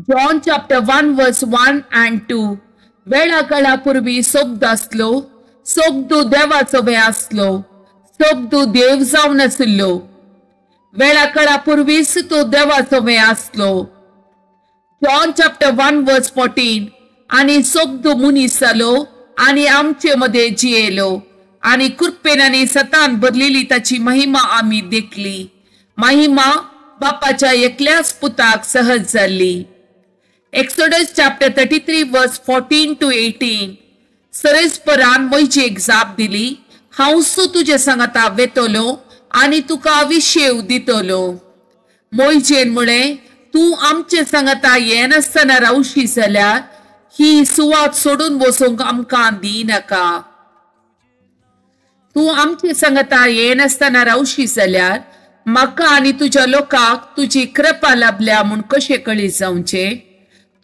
John chapter 1 verse 1 and 2. वेळा काळा पूर्वी शब्द आसलो, शब्द देवाचो वे आसलो, शब्द देव जावन आशिल्लो. वेळा काळा पूर्वीच तो देवाचो वे आसलो. John chapter 1 verse 14. आनी शब्द मनीस जालो आनी आमचे मदें जियेलो आनी कृपेन आनी सतान भरलेली ताची महिमा आमी देखली. महिमा बापाच्या एकल्याच पुताक सहज जाल्ली. Exodus chapter 33 verse 14 to 18. सरेस्परान मोयजेक जाप दिली, हांव सु तुजे सांगाता वेतलो आनी तुका विशेव दितलो. मोयजेन म्हळें, तूं आमचे सांगाता येनासतना रावशी जाल्यार ही सुवात सोडून वचूंक आमकां दिनाका. तूं आमचे सांगाता येनासतना रावशी जाल्यार म्हाका आनी तुज्या लोकांक तुजी कृपा लाभल्या म्हूण कशें कळी जावचें?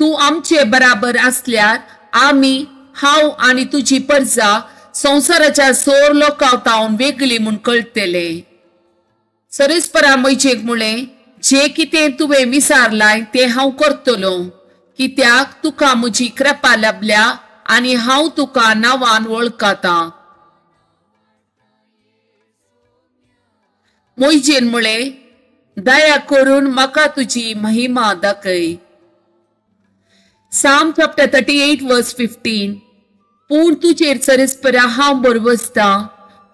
तूं आमचे बराबर आसल्यार आमी, हांव आनी तुजी परजा संवसाराच्या सोर लोकां तावन वेगळी म्हूण कळटले. सरेस्परा मोयजेक म्हळें, जें कितें तुवें विचारलाय तें हांव करतलो, कित्याक तुका म्हजी कृपा लाभल्या आनी हांव तुका नांवान वळखतां. मोयजेन म्हळें, दया करून म्हाका तुजी महिमा दाखय. Psalm chapter 38 verse 15. पूण तुजेर सरेस्परा हांव बरवसतां,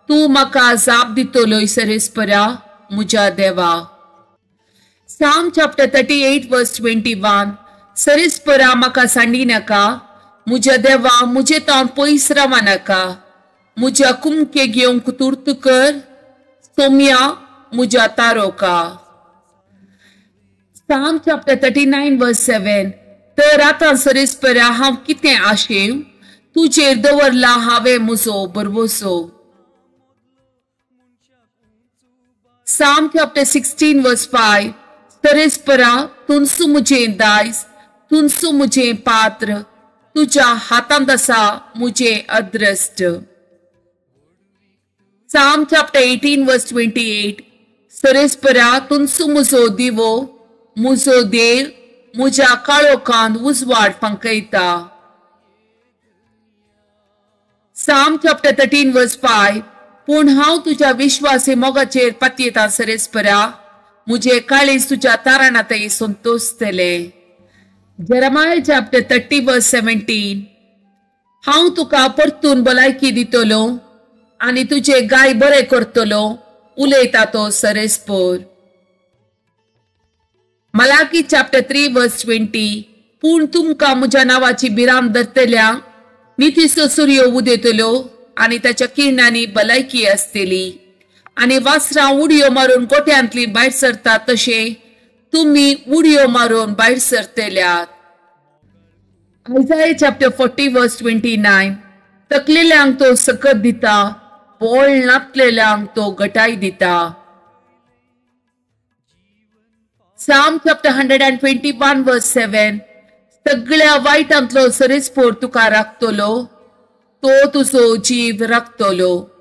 तूं म्हाका जाप दितलोय सरेस्परा म्हज्या देवा. Psalm chapter 38 verse 21. सरेस्परा म्हाका सांडी नाका, म्हज्या देवा म्हजे तावन पयस रावा नाका. म्हज्या कुमके घेवंक तुर्त कर, सोम्या म्हज्या तारोका. Psalm chapter 39 verse 7. तर आतां सरेस्परा हांव कितें आशेव, तुजेर दवरला हांवें म्हजो भरवसो. Psalm chapter 16 verse 5. सरेस्परा तुनसू म्हजें दायज, तुनसू म्हजें पात्र, तुज्या हातांत आसा म्हजें अद्रश्ट. Psalm chapter 18 verse 28. सरेस्परा तुनसू म्हजो दिवो, म्हजो देव म्हज्या काळोखांत उजवाड फांकयता. Psalm chapter 13 verse 5. पूण हांव तुज्या विश्वासी मोगाचेर पातयेता सरेस्परा, म्हजें काळीज तुज्या तारणांतय संतोशतलें. Jeremiah chapter 30 verse 17. हांव तुका परतून भलायकी दितलो आनी तुजे गाय बरे करतलो, उलयता तो सरेस्पर. Malachi chapter 3 verse 20. पूण तुमकां म्हज्या नांवाची भिरांत धरतल्या नितीचो सुर्यो उदेतलो आनी ताच्या किरणांनी भलायकी आसतली. आनी वासरां उडयो मारून गोठ्यांतली भायर सरतात तशें तुमी उडयो मारून भायर सरतल्यात. Isaiah chapter 40 verse 29. तकलेल्यांक तो सकत दिता, बोळ नातलेल्यांक तो गटाय दिता. Psalm chapter 121 verse 7. सगळ्या वायटांतलो सरेस्पोर तुका राखतलो, तो तुजो जीव राखतलो.